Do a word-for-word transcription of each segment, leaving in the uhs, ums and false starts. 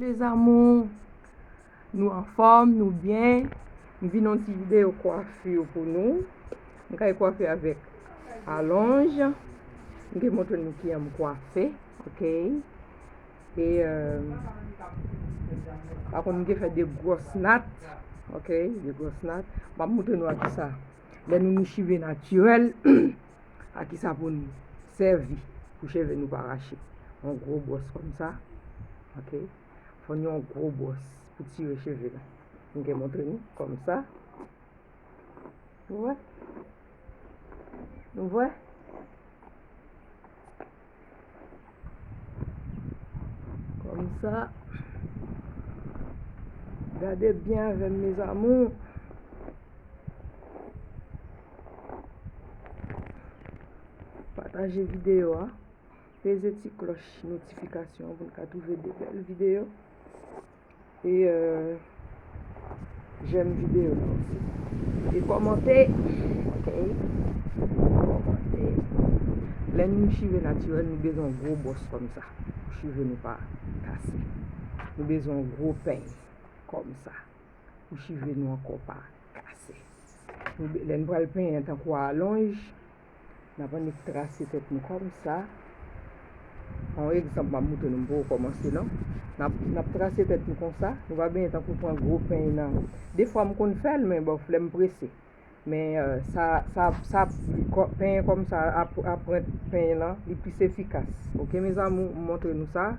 Les amours, nou anfòm, nou byen. M vin yon ti videyo kwafi pou nou. M kay kwafe avèk alonj. M te montre nou kijan m kwafe, oke? E, euh, pa kont m te fè de gwòs nat, oke? De gwòs nat. M ap montre nou a kisa. Lè nou ni chive natirèl, a kisa pou n sèvi pou cheve nou pa rache. Yon gwo bwòs kòmsa, oke? Fò n yon gwo bwòs pou tire cheve nou. M te montre nou kòmsa. Nou wè? Nou wè? Kòmsa. Gade byen avè m, mes amours. Pataje videyo a. Peze ti klòch notifikasyon pou n ka twouve de bèl videyo. E, euh, jèm videyo la osi. E kòmante. Oke. Kòmante. Lè nou chive natirèl, nou bezwen yon gwo bwòs kòmsa. Pou chive nou pa kase. Nou bezwen yon gwo peny kòmsa. Pou chive nou ankò pa kase. Nou be-, lè n pral penyen tankou alonj, n ap annik trase tèt nou kòmsa. Yon egzanp m ap montre nou, m poko kòmanse non. N ap, n ap trase tèt nou konsa, nou pa benyen tankou pran gwo peny nan. Defwa m konn fè l, men bòf, lè m prese. Men, euh, sa, sa, sa, kò-, penyen kòmsa, ap, aprent penyen lan, li plis efikas. Oke, mes amours, m montre nou sa.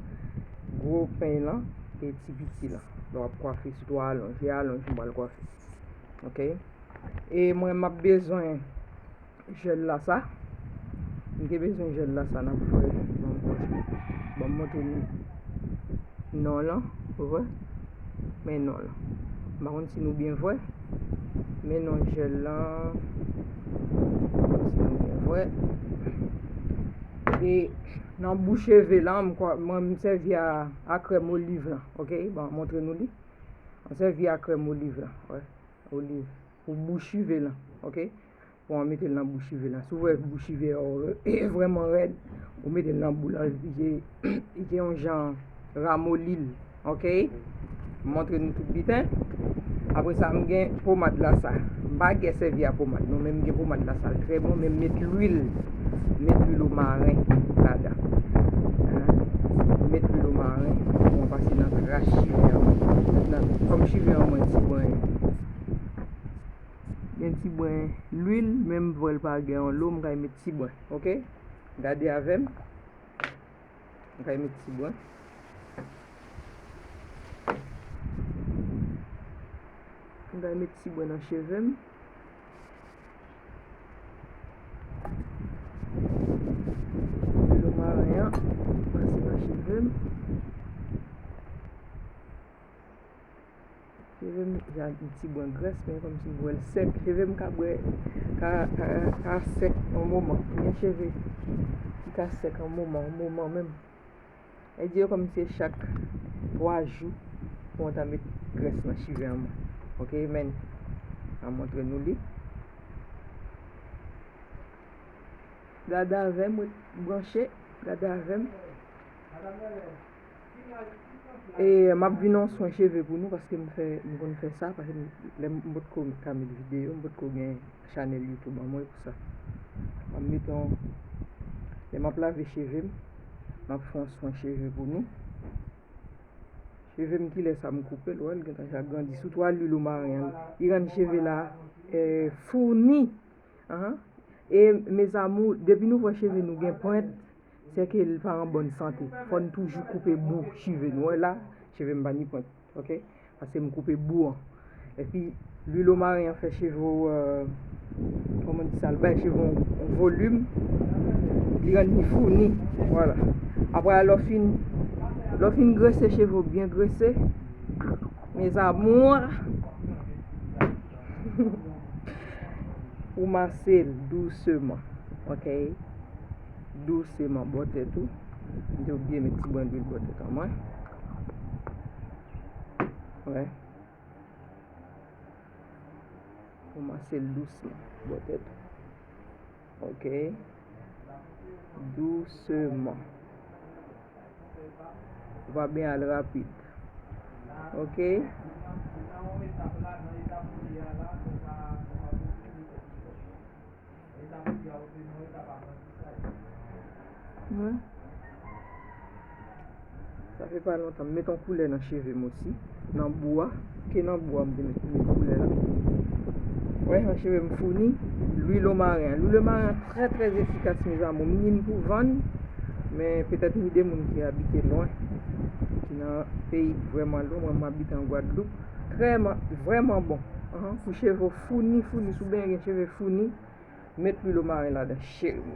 Gwo peny lan, e ti piti lan. Lè w ap kwafe, sitou alonj, e alonj m pral kwafe. Oke? E mwen, m ap bezwen jèl la sa. M te bezwen jèl la sa, n ap fè. Ban m montre nou non lan, ou wè? Men non lan. M pa konn si nou byen wè. Men non jèl lan. M pa konn si nou byen wè. E nan bou cheve lan, m kwè, mwen, m sèvi a, a krèm oliv lan, oke? Bon, montre nou li. M sèvi a krèm oliv lan, wè. Oliv. Pou bou chive lan, oke? Bon, w mete l nan bou chive lan. Si w wè bou chive a w vrèman rèd, ou mete l nan bou lan, li gen, li gen yon jan ramoli l, oke? M montre nou tout biten. Apre sa, m gen pomad la sa. M pa gen sèvi a pomad non, men m gen pomad la sa, l trè bon, men m met lwil. M met lwil omaren ladan. Hein? M met lwil omaren, pou mwen pase nan kras chive an. Mentnan, kòm chive an mwen ti bwen, gen ti bwen lwil, men m vwè l pa gen anlo, m kay met ti bwen, oke? Gade avè m. M kay met ti bwen. M kay met ti bwen nan cheve m. Lwil omaren an, pase nan cheve m. Cheve m, y a yon ti bwen grès, men kòmsi m wè l sèk. Cheve m ka bwè, ka, ka, ka sèk yon moman. Gen cheve ki ka sèk yon moman, yon moman menm. E di yo kòmsi se chak twa jou pou mwen ta met grès nan cheve an mwen. Oke, men. An montre nou li. Gade avè m, ret branche, gade avè m. E m ap vin yon swen cheve pou nou, paske m fè, m konn fè sa, paske m, lè m, m potko ka met videyo, m potko gen chanèl YouTube an mwen pou sa. M ap met yon, lè m ap lave cheve m, m ap fè yon swen cheve pou nou. Cheve m kilè sa m koupe l, wè l gentan ja grandi. Sitou a lwil omaren an, li rann cheve la, eh, founi. Ahan. E, mes amours, depi nou wè cheve nou gen pwent, se ke l pa an bòn sante. Fò n toujou koupe bou chive nou. Wè la, cheve m pa ni pwent, oke? Paske m koupe bou an. Epi, lwil omaren an fè cheve w, euh, kòman di sa, l bay cheve w yon, yon volim, li rann li founi. Vwala. Apre a, lè w fin, lè w fin grese cheve w byen grese, mes amours, ou mase l douseman, oke? Douseman, bò tèt ou. M te bliye met ti bwen lwil bò tèt an mwen. Wè. Ou mase l dousman, bò tèt ou. Oke. Douseman. Ou pa byen al rapid. Ok. Wè. Sa fè pa lontan. M met yon koulè nan cheve m osi. Nan bou a. Ke nan bou a m te met, met koulè la. Wè, nan cheve m founi. Lwil omaren. Lwil omaren an trè, trè efikas, mes amours. M ni l pou vann. Men petèt ni de moun ki abite lwen. Ki nan peyi vrèman lwen. Mwen, m abite an Gwadloup. Trè, vrèman bon. Ahan, pou cheve w founi, founi. Si w bezwen gen cheve founi. Met lwil omaren ladan, cheri m.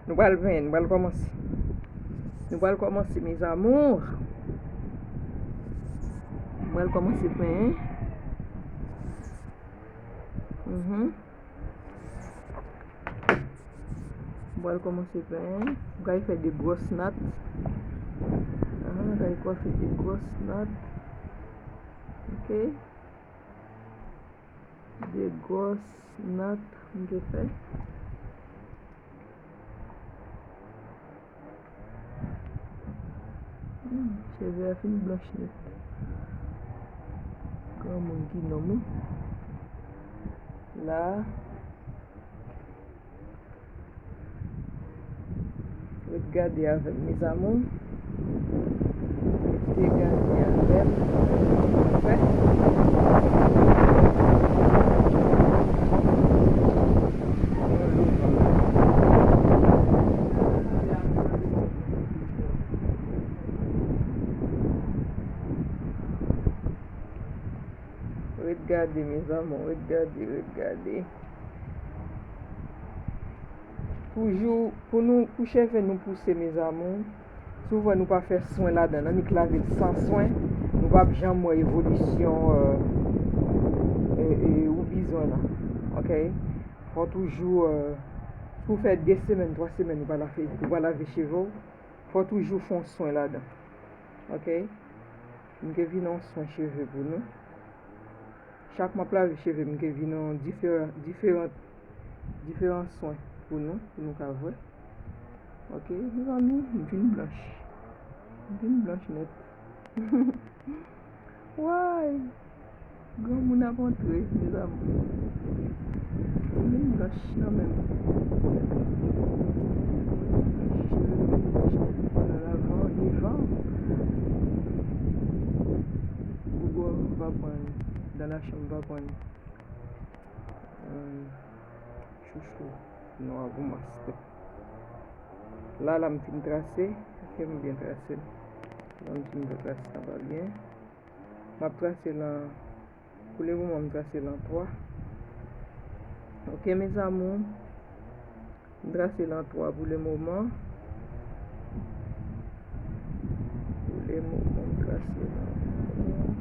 Nou pral benyen, nou pral kòmanse. Nou pral kòmanse, mes amours. Nou pral kòmanse benyen. Mhm. Nou pral kòmanse benyen. Nou pral fè de gwòs nat. Ahan, nou pral kwafe de gwòs nat. Ok. De gwòs nat m te fè. Hmm, cheve a fin blanch nèt. Granmoun ki nonm wi. La. Ret gade avè m, mes amours. Rete gade avè m. Fè. Ret gade, mes amours, ret gade, ret gade. Toujou, pou nou, pou cheve nou pouse, mes amours, si w wè nou pa fè swen ladan l, annik lave l san swen, nou p ap janm wè evolisyon, euh, e, e, ou bizwen la. Ok? Fò toujou, euh, si w fè de semèn, twa semèn, ou pa lave, ou pa lave cheve w, fò toujou fè yon swen ladan. Ok? M ke vin yon swen cheve pou nou. Chak m ap lave cheve m, m ke vin yon diferan, diferan, diferan swen pou nou, pou nou ka vwè. Ok, mezanmi, m vin blanch. M vin blanch nèt. Way! Granmoun ap antre, mezanmi. M vin blanch nan men m. Cheve m vin blanch nèt. Nan lavan, devan. Boubò pa pran. Dan la chanm pa pran. Hmm, chouchou. Non, avou mastè. La, la, m fin trase. Èske m byen trase l? La, m fin trase sa pa byen. M ap trase l an, pou le moman, m trase l an twa. Ok, mes amours. M trase l an twa pou le moman. Pou le moman, m trase l an twa.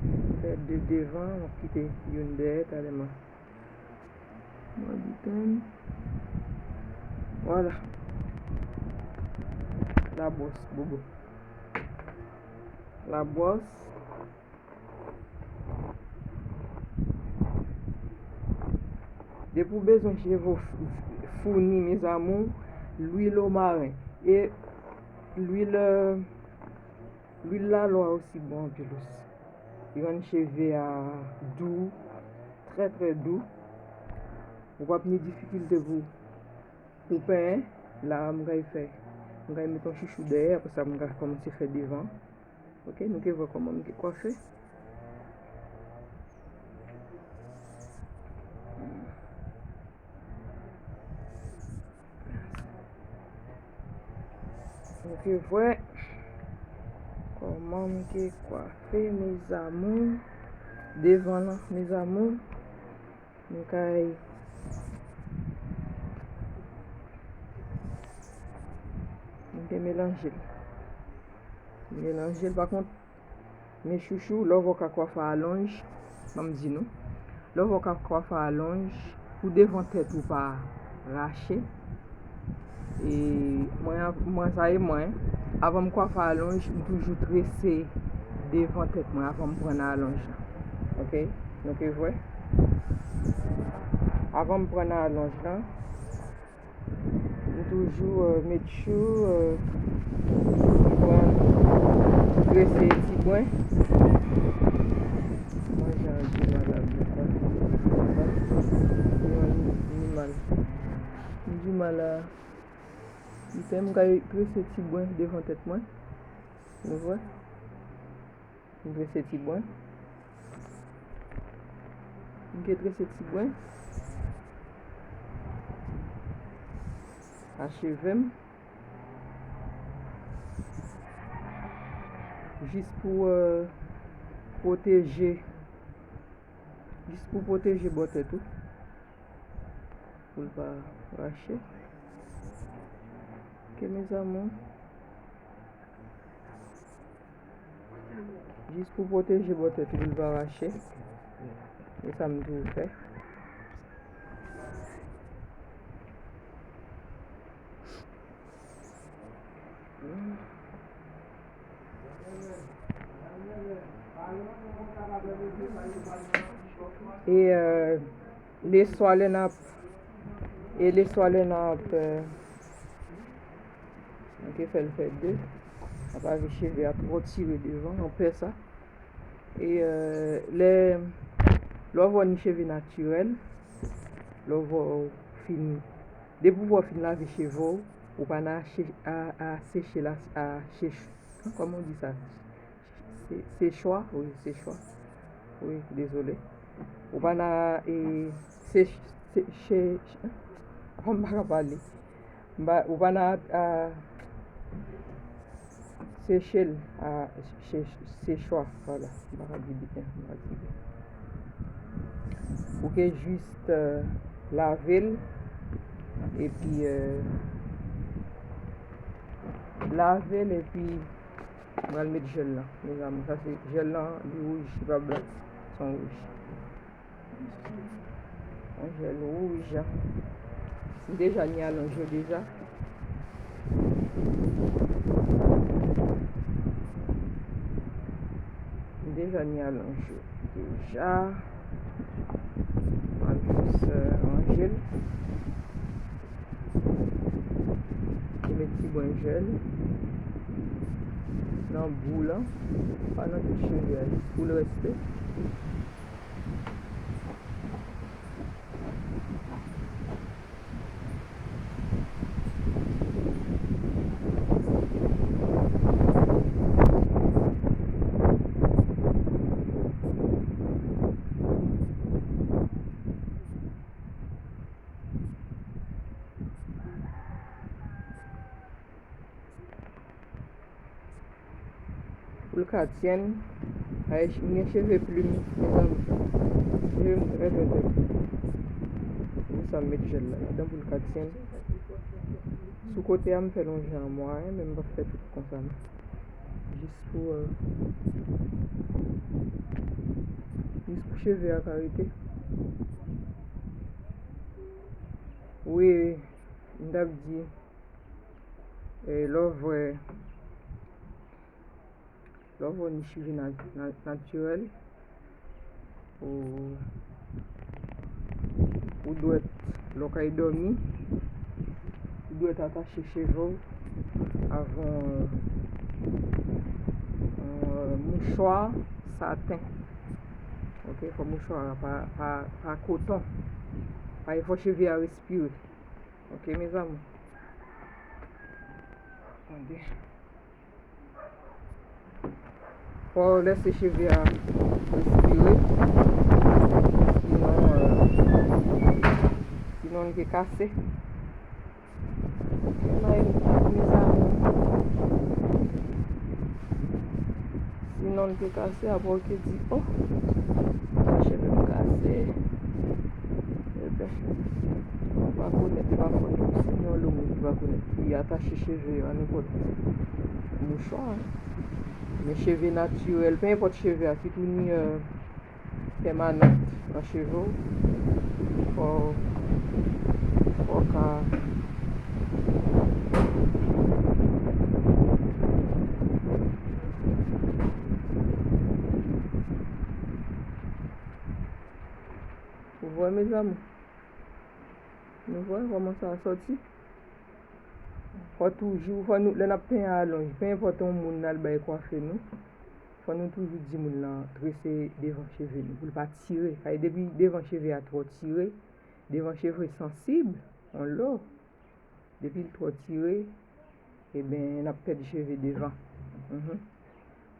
M fè de devan, m ap kite youn dèyè, talè m a Mwen di tèm. Vwala. Labwòs, bobo. Labwòs. Depi w bezwen cheve w f-, f-, founi, mes amours, lwil omaren. E lwil, euh, lwil lalwa osi bon anpil osi. Li rann cheve a dou, trè, trè dou. Ou p ap ni difikilte pou, pou penyen. La, m kay fè, m kay met yon chouchou dèyè, apre sa, m ka kòmanse fè devan. Ok, nou ke vwè kòman m ke kwafe. Nou ke vwè kòman m ke kwafe, mes amours. Devan lan, mes amours. M kay, m te melanje l. M melanje l, pa kont, men chouchou, lè w vè w ka kwafe a alonj, ban m di nou. Lè w vè w ka kwafe a alonj, pou devan tèt ou pa rache. E mwen, mwen, sa e mwen, avan m kwafe alonj, m toujou trese devan tèt mwen avan m pran alonj lan. Ok? Nou ke vwè. Avan m pran alonj lan, m toujou, euh, make sure, euh, m pran, m trese tibwen. Manje an di mal a bouka. Li an ni mal. Li di mal a biten. M kay trese ti bwen devan tèt mwen. Nou wè? M trese ti bwen. M ke trese ti bwen a cheve m. Jis pou, euh, pwoteje. Jis pou pwoteje bò tèt ou. Pou l pa rache. Ok, mes amours. Jis pou pwoteje bò tèt ou pou l pa rache. E sa m toujou fè. E, euh, leswa lè n ap, e leswa lè n ap, euh, nou te fè l fè de. N ap lave cheve a twò tire devan, anpè sa. E, euh, lè, lè w vwè w ni cheve natirèl, lè w vwè w fin, depi w vwè w fin lave cheve w, ou pa nan a che-, a, a seche l a, a chech-, kòman w di sa? Se, sechwa? Wi, sechwa. Wi, dezole. Ou pa nan, e, se, se, che, che, m pa ka pale. M pa, ou pa nan, a, seche l, a, che, sechwa, vwala. M pa ka di biten, m pa di biten. Ou ke jis, euh, lave l, epi, euh, lave l, epi m pral met jèl la, mezanmi. Sa se jèl lan, li wouj, li pa blan, se yon wouj. Yon jèl wouj. M deja ni alonj yo deja. M deja ni alonj yo deja. M ap jis, euh, ranje l. Li met ti bwen jèl nan bou lan, pa nan tout cheve a, jis pou l reste. Pou l ka tyenn, ay, m gen cheve plim, mezanmi. Cheve m trè, trè, trè plim. Se pou sa m met jèl la ladan pou l ka tyenn. Sou kote a, m fè l yon jan mwayen, men m p ap fè tout konsa, non. Jis pou, euh, jis pou cheve a ka rete. Wi, m t ap di, eh, lè w vwè, lè w vwè w ni cheve na-, na-, natirèl, ou, ou dwèt, lè w kay dòmi, ou dwèt atache cheve w avè yon, yon mouchwa saten. Ok, fò mouchwa a pa, pa, pa koton. Pa gen fò cheve a respire. Ok, mezanmi. Tande. Fò w lèse cheve a respire. Sinon, euh, sinon li ke kase. Ok, my, mezanmi. Sinon li ke kase, apre w ke di, oh, cheve m kase. Ebyen, ou pa konnen, li pa fòt ou. Si gen yon lòt moun ki pa konnen, li atache cheve yo a nenpòt mouchwa. Men cheve natirèl, pe enpòt cheve a, kit ou ni, euh, pèmanant nan cheve w, fò, fò w ka Ou vwè, mezanmi? Nou vwè kòman sa sòti? Fò toujou, fò nou, lè n ap penyen alonj, pe enpòt yon moun n al bay kwafe nou, Fò nou toujou di moun lan trese devan cheve nou, pou l pa tire. Paske depi devan cheve a twò tire, devan cheve sansib, on lo, depi l twò tire, ebyen, n ap pèdi cheve devan. Mhm.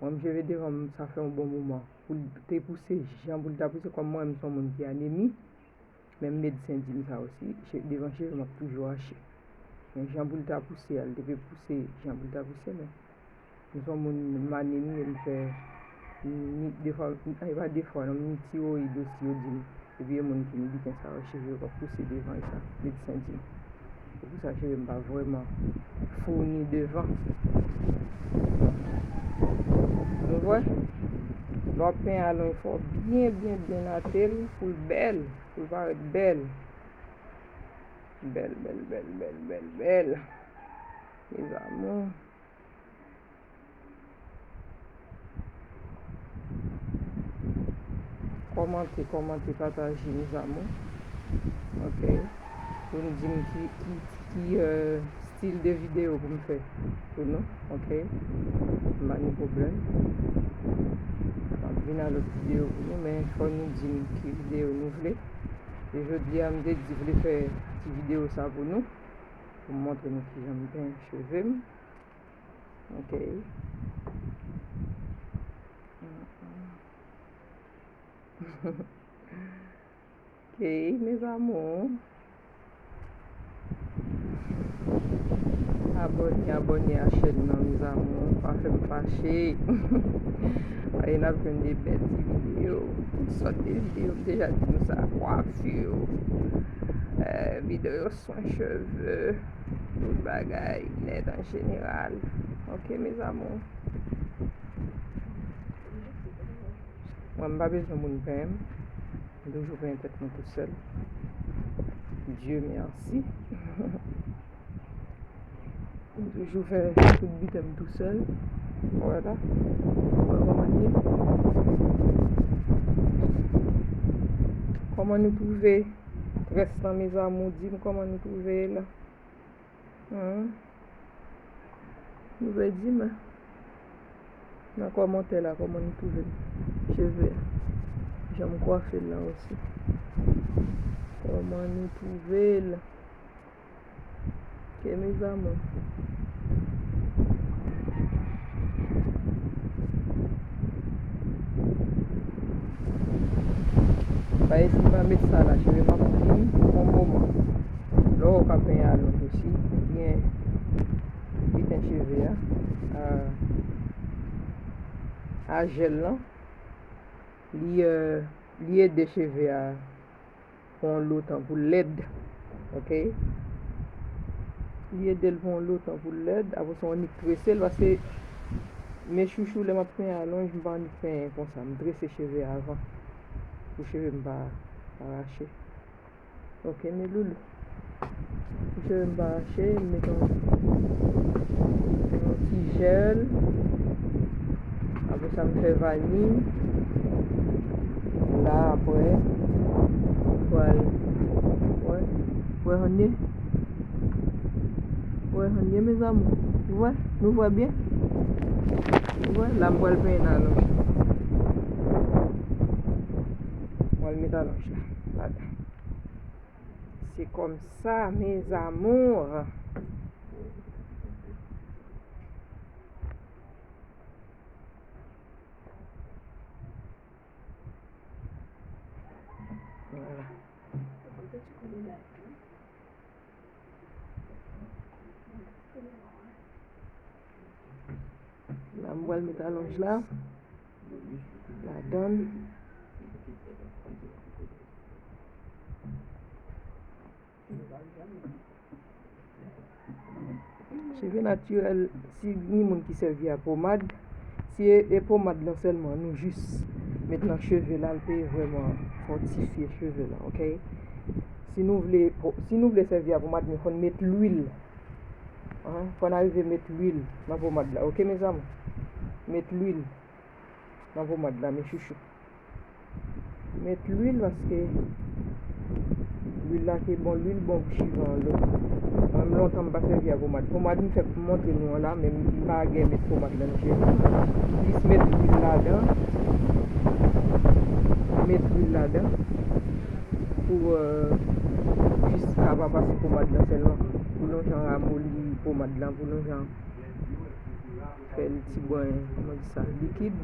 Mwen, cheve devan m, sa fè yon bon moman. Pou l te pouse, jan pou l ta pouse, kòm mwen, m se yon moun ki anemi, menm medsen di m sa osi, che-, devan cheve m ap toujou rache. Men jan pou l ta pouse a, l te pe pouse, jan pou l ta pouse, men m se yon moun m anemi, m fè, ni, defwa, e pa defwa, non, m ni tiwoyid osi, yo di m. Epi e moun ki gen biten sa yo, cheve yo p ap pouse devan, e sa medsen di m. Se pou sa cheve m pa vrèman founi devan. Nou wè? Lè w ap penyen alonj, fò w byen, byen, byen nate l pou l bèl, pou l parèt bèl. Bèl, bèl, bèl, bèl, bèl, bèl. Mes amours. Kòmante, kòmante, pataje, mes amours. Ok. Pou n di m ki, ki, ki, euh, stil de videyo pou m fè pou nou. Ok. M pa ni pwoblèm. M ap vin a lòt videyo pou nou, men fò nou di m ki videyo nou vle. E jodi a, m te di vle fè ti videyo sa pou nou. Pou m montre nou kijan m penyen cheve m. Ok. Ok, mes amours. Abòne, abòne a chèn nan, mes amours. Pa fè m fache. Paske n ap jwenn de bèl ti videyo. Tout sòt de videyo. M deja di nou sa. Kwafi. Euh, videyo swen cheve. Tout bagay nèt an jeneral. Ok, mes amours. Mwen, m pa bezwen moun penyen m. M toujou penyen tèt mwen tou sèl. Dieu merci. M toujou fè tout biten m tou sèl. Vwala. Wè kòman l ye. Kòman nou twouve rès lan, mes amours? Di m kòman nou twouve l. Hmm. Nou vle di m nan kòmantè la kòman nou twouve cheve a. Jan m kwafe l la osi. Kòman nou twouve l? Ok, mes amours. Paske si m pa met sa la, cheve m ap pli yon moman. Lè w ka penyen alonj osi, byen biten cheve a, a, a jèl lan, li, euh, li ede cheve a pran yon lo tan pou l lèd. Ok? Li ede l pran yon lo tan pou l lèd. Apre sa, w annik trese l, paske, mes chouchous, lè m ap penyen alonj, m pa annik penyen konsa. M trese cheve a avan. Pou cheve m pa, pa rache. Ok, mes loulous. Pou cheve m pa rache, m met yon, yon ti jèl. Apre sa, m fè vaniy. La, apre, m pral, wè, wè, jan l ye. Wè, jan l ye, mes amours. Ou wè? Nou wè byen? Ou wè? La, m pral penyen alonj. M pral met alonj la, ladan. C'est comme ça, mes amours. Voilà. La, m pral met alonj la. Ladan l. Cheve natirèl, si ni moun ki sèvi a pomad, si e, e pomad lan sèlman nou jis met nan cheve la, l pe vrèman fòtifye cheve la, ok? Si nou vle po-, si nou vle sèvi a pomad, men fò n met lwil. Hein? Fò n arive met lwil nan pomad la, ok, mes amours? Met lwil nan pomad la, mes chouchous. Met lwil paske lwil la ke bon, lwil bon pou chive an lo. Mwen, m Lontan m pa sèvi a pomad. Pomad m fèk montre nou an la, men m pa gen met pomad la nan je m. M jis met lwil ladan. Met lwil ladan. Pou, euh, jis ka pa pase pomad la sèlman. Pou yon jan ramoli pomad la, pou yon jan fè l ti bwen, kòman di sa, likid.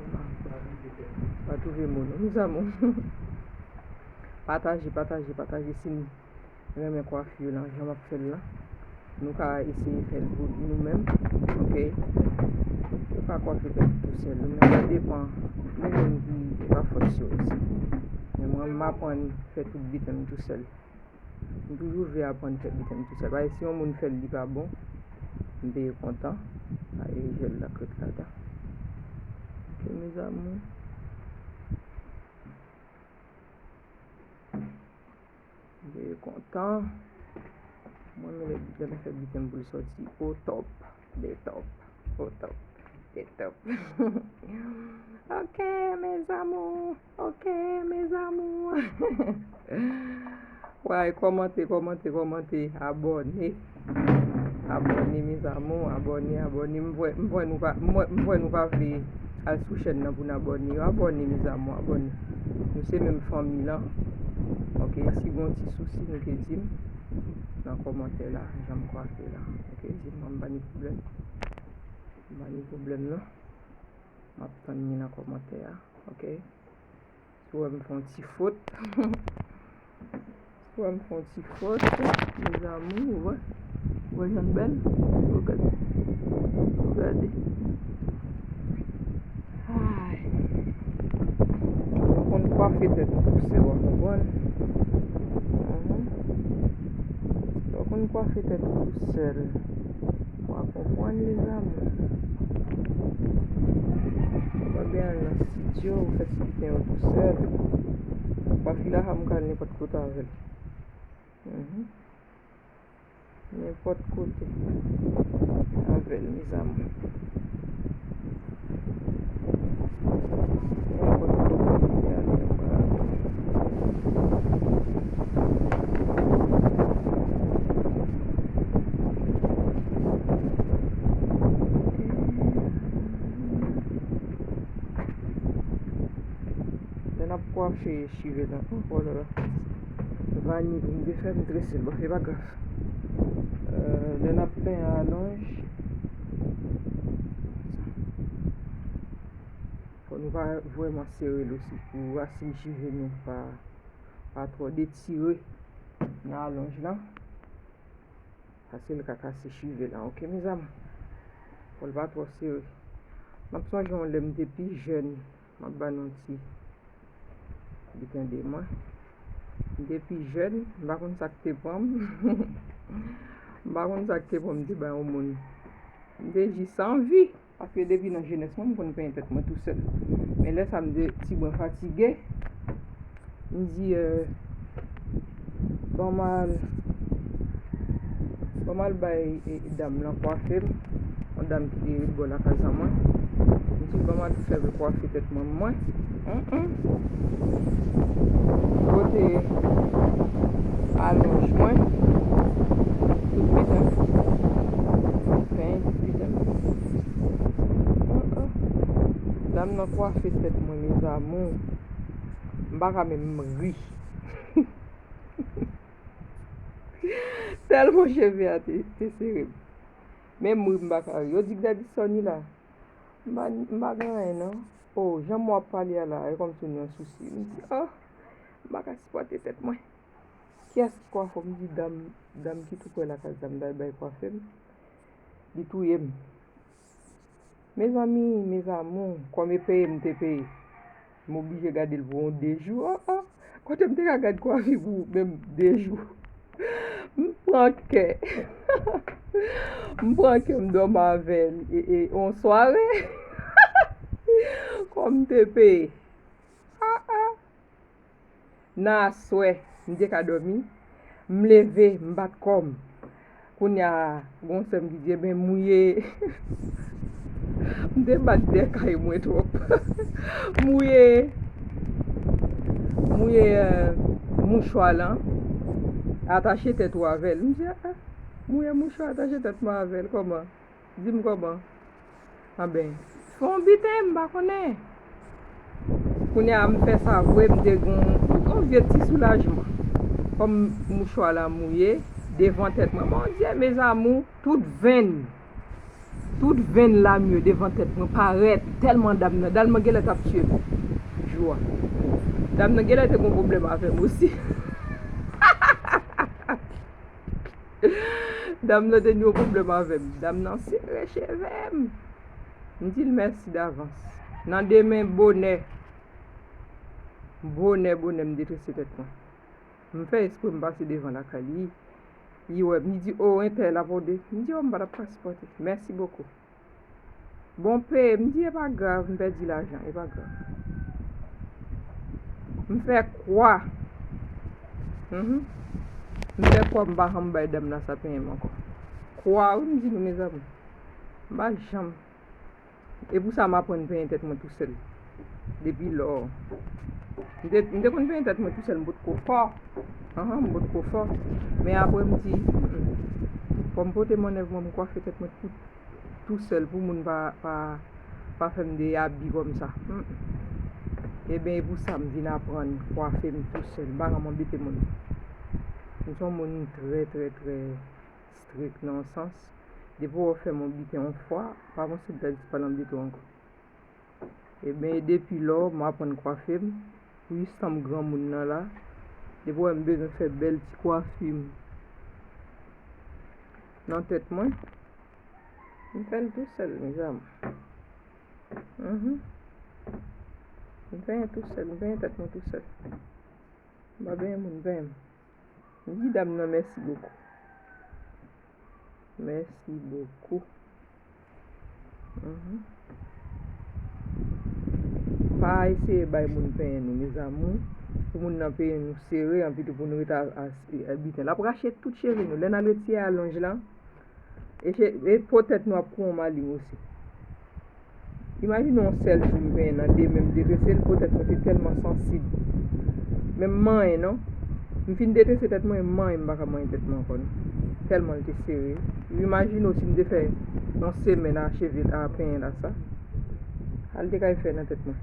Pa twouve mo non, mezanmi. Pataje, pataje, pataje si n renmen kwafi lan, jan m ap fè l lan. Nou ka eseye fè l pou nou menm, oke? Ou ka kwafi tèt ou tou sèl ou, men sa depann de moun ki pa fòs yo osi. Men mwen, m aprann fè tout biten m tou sèl. M toujou vle aprann fè biten m tou sèl. Paske si yon moun fè l, li pa bon, m veye kontan. Ay, jèl la k ret ladan. Oke, mezanmi. Veye kontan. Mwen, men lè, lè m fè biten m pou l sòti au top, de top, au top, de top. Ok, mes amours. Ok, mes amours. Way, kòmante, kòmante, kòmante, abòne. Abòne, mes amours, abòne, abòne. M vwè, m vwè nou pa, m wè, m vwè nou pa vle al sou chèn nan pou n abòne yo. Abòne, mes amours, abòne. Nou se menm fanmi lan. Ok, si gon ti sousi nou ke di m nan kòmantè la, jan m kwafe la. Ok, di m, mwen m pa ni pwoblèm. M pa ni pwoblèm non. M ap tann li nan kòmantè a. Ok. Si w wè m fè yon ti fot. Si w wè m fè yon ti fot, mes amours, ou wè. Ou wè jan l bèl? Ou gade. Ou gade. Ay. Ou konn kwafe tèt ou tou sèl, w a konprann. Mhm. Ou konn kwafe tèt ou tou sèl. W a konprann, mes amours. Ou pa bezwen al nan estidyo, ou fè ti biten yo tou sèl. Kwafi la, m ka al nenpòt kote avè l. Mhm. Nenpòt kote avè l, mes amours. Nenpòt kote m te ale anba. Lè n ap kwafe chive nan, oh, oh là là. Vanny vin de fè m trese l, bon, se pa grav. Euh, lè n ap penyen alonj, fò nou pa vrèman sere l osi pou rasin chive nou pa, pa twò detire nan alonj lan. Paske l ka kase chive la, ok, mes amours? Fò l pa twò sere. M ap sonje yon lè m te pi jèn, m ap ba nou ti biten de mwen. M te pi jèn, m pa konn sa k te pran m. M pa konn sa k te pran m, m te bay yon moun. M te jis anvi. Paske depi nan jenès mwen, m konn penyen tèt mwen tou sèl. Men lè sa m te tibwen fatige, m di, euh, ban m al, ban m al bay, e, dam lan kwafe m. Yon dam ki te ret bò lakaz an mwen. M di l ban m al fè l kwafe tèt mwen, mwen. Hum, hum. Pote alonj mwen. Tout biten. Penyen tout biten. Oh, oh. Dam nan kwafe tèt mwen, mes amours. M pa ka menm ri. Tèlman cheve a te, te sere m. Menm ri m pa ka ri. Yo di Gladys Sonny la. M pa, m pa gen anyen non. Oh, jan mwen ap pale a la, e kòmsi w nan sousi. M di, oh, m pa ka sipòte tèt mwen. Kiyès ki kwafè w? M di dam, dam ki tou prè lakaz la, m t al bay kwafe m. Li touye m. Mezanmi, mes amours, kòm e peye m te peye. M oblije gade l pou yon de jou. Oh, oh. Kote m te ka gad kwafi pou menm de jou? M pran kè. M pran kè, m dòmi avè l. E, e, yon sware. Kòm m te peye. Ah, ah. Nan aswè, m te ka dòmi. M leve, m bat kò m. Kounye a, gon sè m ki di, "Ebyen, mouye." M te bat de kay mwen twòp. Mouye, mouye, euh, mouchwa lan. Atache tèt ou avè l. M di, "Ah, ah." Mouye mouchwa, atache tèt mwen avè l, kòman? Di m kòman? Anben, fè yon biten, m pa konnen. Kounye a, m fè sa vre, m te gon, yon vye ti soulajman. Kòm mouchwa la mouye, devan tèt mwen, Bondye, mes amours, tout venn, tout venn lamyo devan tèt mwen parèt, tèlman dam nan, dam nan genlè t ap tiye m jou a. Dam nan genlè te gon pwoblèm avè m osi. Dam nan te gen yon pwoblèm avè m. Dam nan sere cheve m. M di l mèsi davans. Nan demen, bonè, bonè, bonè, m detrese tèt mwen. M fè espre m pase devan lakay li. Li wè m, li di, "O, entèl ap rode." M di, "O, m pa t ap ka sipòte. Mèsi bokou." Bon, pe, m di, "E pa grav, m pèdi lajan, e pa grav." M fè kwa. Mhm. M fè kwa, m pa janm bay dam nan sa penyen m ankò. Kwa, wi, m di nou, mezanmi. M pa janm. E pou sa, m aprann penyen tèt mwen tousèl. Depi lò. M te, m te konn penyen tèt mwen tousèl, m potko fò. Anhan, m potko fò. Men apre, m di, "Mm, mm. Fò m pote mannèv mwen, m kwafe tèt mwen tout." Tousèl pou moun pa, pa, pa fè m de abi kòmsa. Mm. Ebyen, e pou sa m vin aprann kwafe m tousèl. M pa janm anbete moun. M se yon moun trè, trè, trè strik nan yon sans. Depi w fè m yon biten yon fwa, pa panse m ta dispa anbete w ankò. Ebyen, e depi lò, m aprann kwafe m. Wi, san m granmoun nan la. Depi w wè m bezwen fè bèl ti kwafi m nan tèt mwen, m fè l tousèl, mezanmi. Mhm. M penyen tousèl, m penyen tèt mwen tousèl. M pa benyen moun, benyen m. M di dam nan mèsi bokou. Mèsi bokou. Mhm. Pa eseye bay moun penyen nou, mes amours. Pou moun nan penyen nou sere, anpi tou pou nou rete a, a, a biten. L ap rache tout cheve nou. Lè n al retire alonj la, e, e po tèt nou ap kou yon malin osi. Imajine yon sèl jou m penyen nan de men m detrese l, po tèt mwen te tèlman sansib. Men m manyen non. M fin detrese tèt mwen, m manyen, m pa ka manyen tèt mwen ankò non. Tèlman l te sere. Imajine w si m te fè yon semèn a cheve a penyen la sa. Sa l te kay fè nan tèt mwen.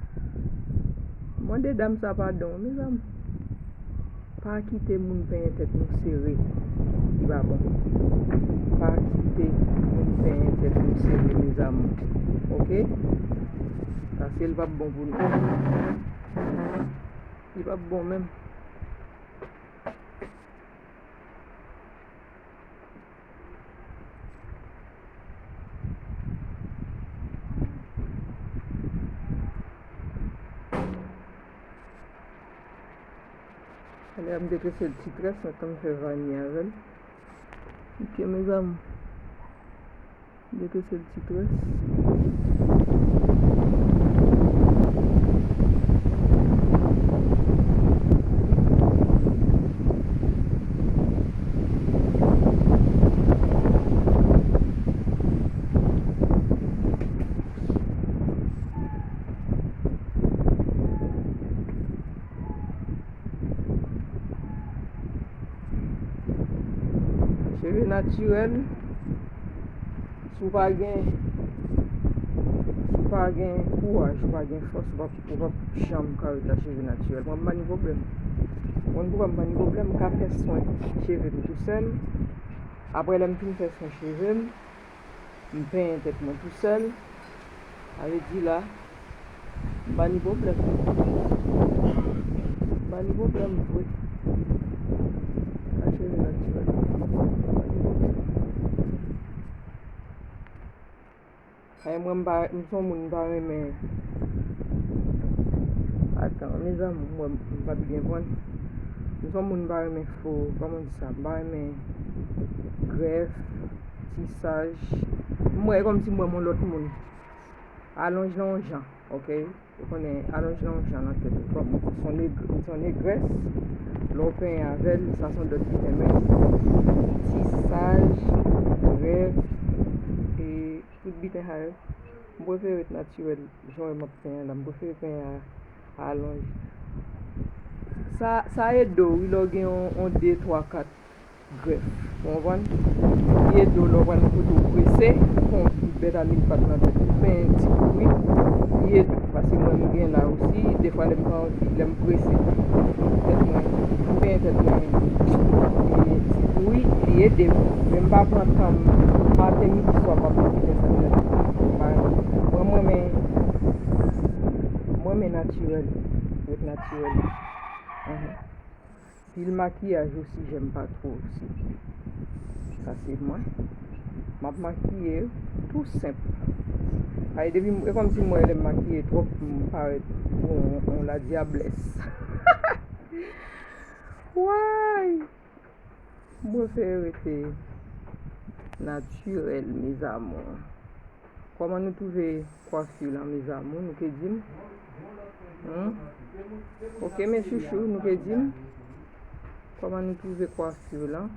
Mande dam sa padon, mezanmi. Pa kite moun penyen tèt nou sere. Li pa bon. Pa kite moun penyen tèt nou sere, mes amours. Oke? Paske l p ap bon pou nou. Li p ap bon menm. Alè a m te trese l ti très, mwen tann fè vani avè l. Ok, mes amours. M te trese l ti très. Cheve natirèl, si w pa gen, si w pa gen kouraj, si w pa gen fòs, ou p ap, ou p ap janm ka rete ak cheve natirèl. Mwen, m pa ni pwoblèm. Mwen, poukwa m pa ni pwoblèm, m ka fè swen cheve m tousèl. Apre, lè m fin fè swen cheve m, m penyen tèt mwen tousèl. Sa vle di la, m pa ni pwoblèm. M pa ni pwoblèm vre. Ak cheve natirèl. M pa ni pwoblèm. Ay, mwen, m pa, m se yon moun m pa renmen. Atan, mezanmi, mwen, m p ap byen konn. M se yon moun m pa renmen fo, kòman di sa, m pa renmen grèf, tisaj. M wè kòmsi m wè m yon lòt moun. Alonj nan yon jan, oke? Ou konnen, alonj nan yon jan nan tèt ou. Kòm m se yon neg-, m se yon negrès, lè w penyen avè l, sa se yon lòt biten, men tisaj, grèf, e tout biten sa yo, m prefere ret natirèl, jan w wè m ap penyen la, m prefere penyen a, alonj. Sa, sa ede w, wi, lè w gen yon, yon de, twa, kat grèf. Ou konprann? Li ede w lè w pral nan kote w prese, ou pran yon bèt a mil pat nan tèt ou, oubyen ti kouri, li ede w. Paske mwen, m gen la osi, defwa lè m pa anvi, lè m prese, tèt mwen, oubyen tèt mwen, li ti kouri, li ede m. Men m pa pran tan m, maten, midi, swa, m ap fè sa nan tèt mwen. Mwen, mwen renmen, mwen renmen natirèl, ret natirèl. Mhm. Pil makiyaj osi, j'aime pas trop osi. Sa se mwen. M ap makiye tou senp. Ay, depi m, e kòmsi m wè lè m makiye twòp, m parèt pou yon, yon ladyablès. Way! M prefere rete natirèl, mes amours. Kòman nou twouve kwafi lan, mes amours? Nou ke di m? Hmm? Ok, mes chouchous, nou ke di m? Kòman nou twouve kwafi lan?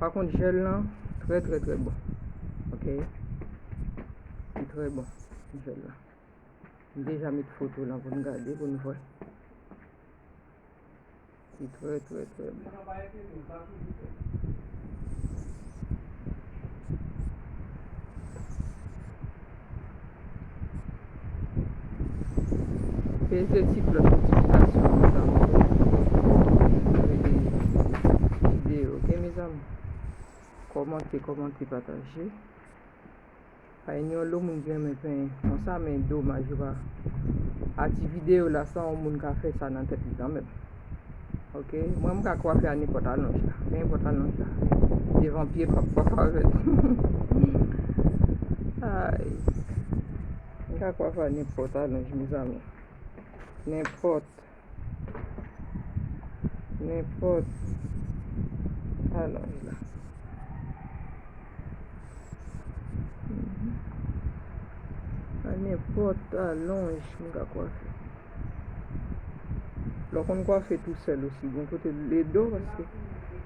Pa kont, jèl lan, trè, trè, trè bon. Ok? Li trè bon, jèl lan. M deja met foto lan pou n gade, pou n vwè. Li trè, trè, trè bon. Peze ti klòch notifikasyon, mes amours. Videyo, ok, mes amours? Kòmante, kòmante, pataje. Pa gen yon lo moun ki renmen penyen konsa, men domaj yo pa. A ti videyo la, san yon moun ka fè sa nan tèt li kanmenm. Ok? Mwen, m ka kwafe a nenpòt alonj la. Nenpòt alonj la. Devan pye m ap kwafe avè l. Ay. M ka kwafe a nenpòt alonj, mes amours. Nenpòt. Nenpòt alonj la. Mhm. A nenpòt alonj m ka kwafe. Lè w konn kwafe tou sèl osi, gon kote l ede w, paske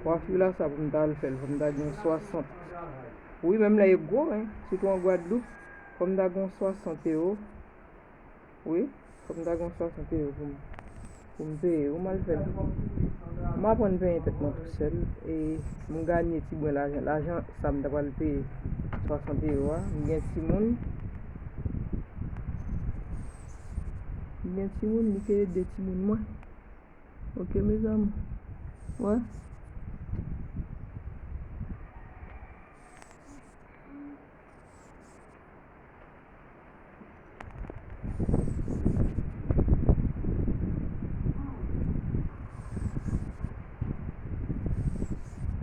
kwafi la sa pou m ta al fè l, fò m ta gen swasant. Wi, menm lè e gwo, en, sitou an Gwadloup, fò m ta gen swasant ewo. Wi, fò m ta gen swasant ewo pou m, pou m peye. Ou m al fè l. M aprann penyen tèt mwen tou sèl. E m ganye ti bwen lajan. Lajan sa m ta pral peye swasant ewo a. M gen timoun. M gen timoun, li ke ede timoun mwen. Ok, mes amours. Wè.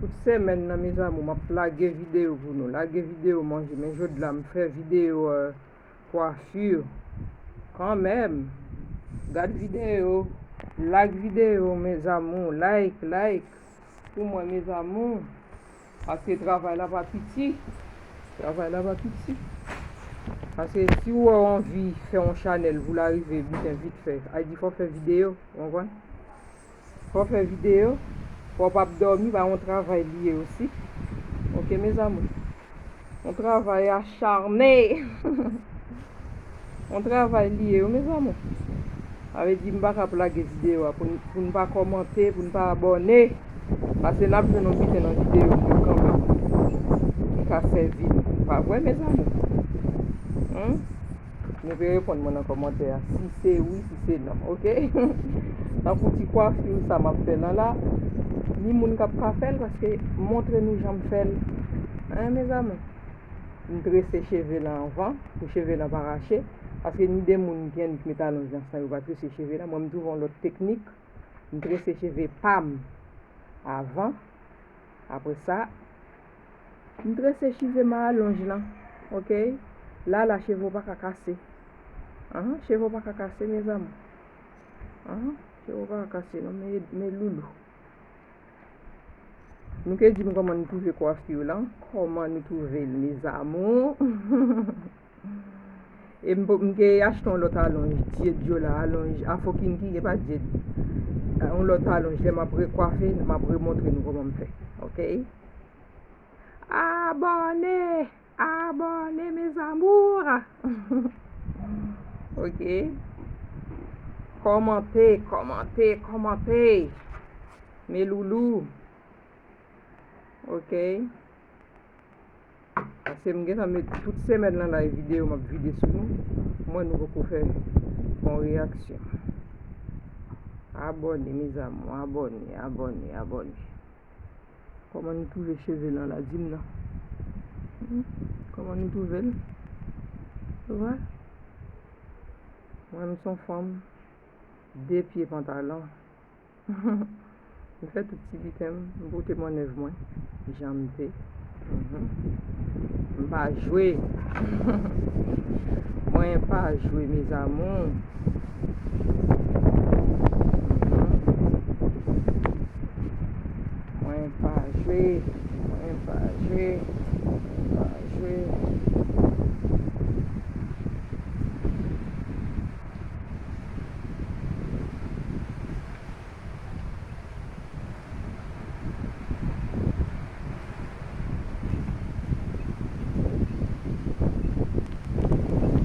Tout semèn nan, mes amours, m ap lage videyo pou nou. Lage videyo manje. Men jodi la, m fè videyo, euh, kwafi kanmenm. Gad videyo. Like videyo, mes amours. Like, like. Pou mwen, mes amours. Paske travay la pa piti. Travay la pa piti. Paske si w wè w anvi fè yon chanèl pou l arive biten vit fè, a di fò w fè videyo, w konprann? Fò w fè videyo, fò w p ap dòmi, pa yon travay li ye osi. Ok, mes amours? Yon travay acharne. Yon travay li ye, wi, mes amours. Sa vle di m pa ka ap lage videyo a pou n, pou n pa kòmante, pou n pa abòne. Paske n ap jwenn yon biten nan videyo m yo kanmenm ki ka sèvi nou. Pa vre, mes amours? Hmm? Nou pe reponn mwen nan kòmantè a, si se wi, si se non, ok? Tankou ti kwafi sa m ap fè lan la, ni moun k ap ka fè l, paske montre nou jan m fè l. Hein, mes amours? M trese cheve lan anvan, pou cheve lan pa rache, paske ni de moun ki annik met alonj nan san yo pa trese cheve lan. Mwen, m twouve yon lòt teknik. M trese cheve pa m avan. Apre sa, m trese cheve m a alonj lan. Ok? La, la, cheve w pa ka kase. Ahan, cheve w pa ka kase, mes amours. Ahan, cheve w pa ka kase, non, men, men loulou. Nou ke di m kòman nou twouve kwafi w lan. Kòman nou twouve l, mes amours? E m, m te achte yon lòt alonj, Dye Dyola, alonj Afro Kinki, e pa Dye, yon lòt alonj, lè m ap rekwafe, m ap remontre nou kòman m fè. Ok? Abòne! Abòne, mes amours! Ok. Kòmante, kòmante, kòmante. Mes loulous. Ok. Paske m gentan met tout semèn lan la videyo m ap vide sou nou. Mwen nou poko fè bon reyaksyon. Abòne, mes amours, abòne, abòne, abòne. Kòman nou twouve cheve lan la, di m non. Hmm? Kòman nou twouve l? Ou wè? Mwen, m se yon fanm, de pye pantalon. M fè tout ti biten m, m pote mannèv mwen, jan m vle. Mhm. M pa jwe. Mwen pa jwe, mes amours. Mhm. Mwen pa jwe, mwen pa jwe, mwen pa jwe.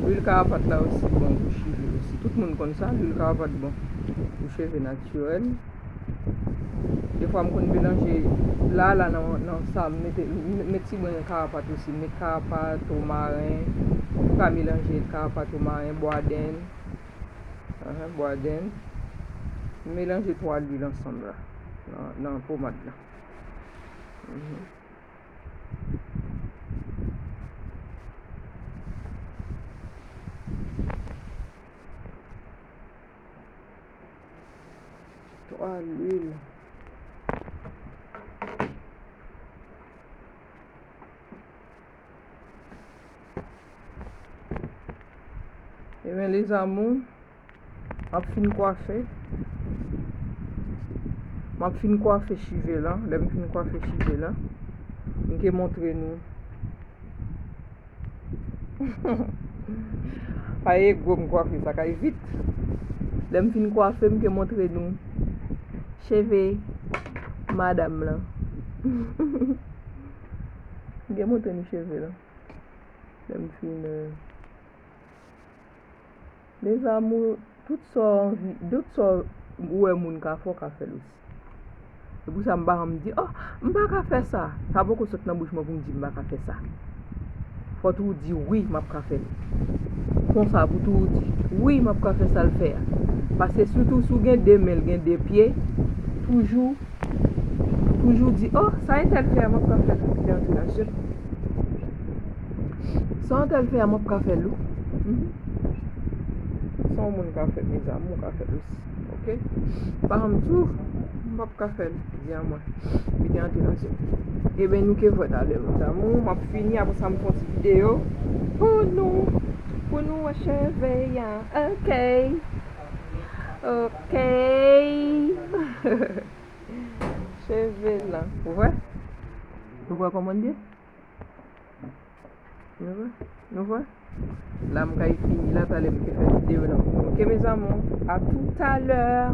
Lwil karapat la osi bon pou cheve osi. Tout moun konn sa, lwil karapat bon pou cheve natirèl. Defwa m konn melanje la, la nan, nan sa, m mete, m met ti bwen karapat osi. M met karapat, womaren, ou ka melanje karapat, womaren, bwadenn. Ahan, bwadenn. M melanje twa lwil ansanm la, nan, nan pomad la. Mhm. Twa lwil. Ebyen, les amours, m ap fin kwafe. M ap fin kwafe chive lan. Lè m fin kwafe chive lan, m ke montre nou. Pa egwo m kwafe, sa kay vit. Lè m fin kwafe, m ke montre nou cheve madanm lan. M ke montre nou cheve lan. Lè m fin, euh, Mes amours, tout sa w anvi, tout sa w wè moun ka fè, w ka fè l osi. Se pou sa m pa janm di, "Oh, m pa ka fè sa." Sa poko sot nan bouch mwen pou m di m pa ka fè sa. Fò tou w di, "Wi, m ap ka fè l." Konsa pou tou w di, "Wi, m ap ka fè sa l fè a." Paske sitou si w gen de men, l gen de pye, toujou Toujou di, "Oh, sa entèl fè a, m ap ka fè l." Kite antre nan je. Sa entèl fè a, m ap ka fè l, wi. Mhm. Sa yon moun ka fè, mes amours, ou ka fè l osi. Ok? Pa janm di, "M p ap ka fè l." Di a mwen. Kite antre nan je. Ebyen, nou ke vwè talè, mes amours. M ap fini, apre sa, m fè yon ti videyo pou nou. Pou nou wè cheve a. Ok. Ok. Cheve lan. Ou vwè? Ou vwè kòman l ye? Nou vwè? Nou vwè? La m kay fini la, talè m ke fè videyo la pou nou. Ok, mes amours, à tout à l'heure.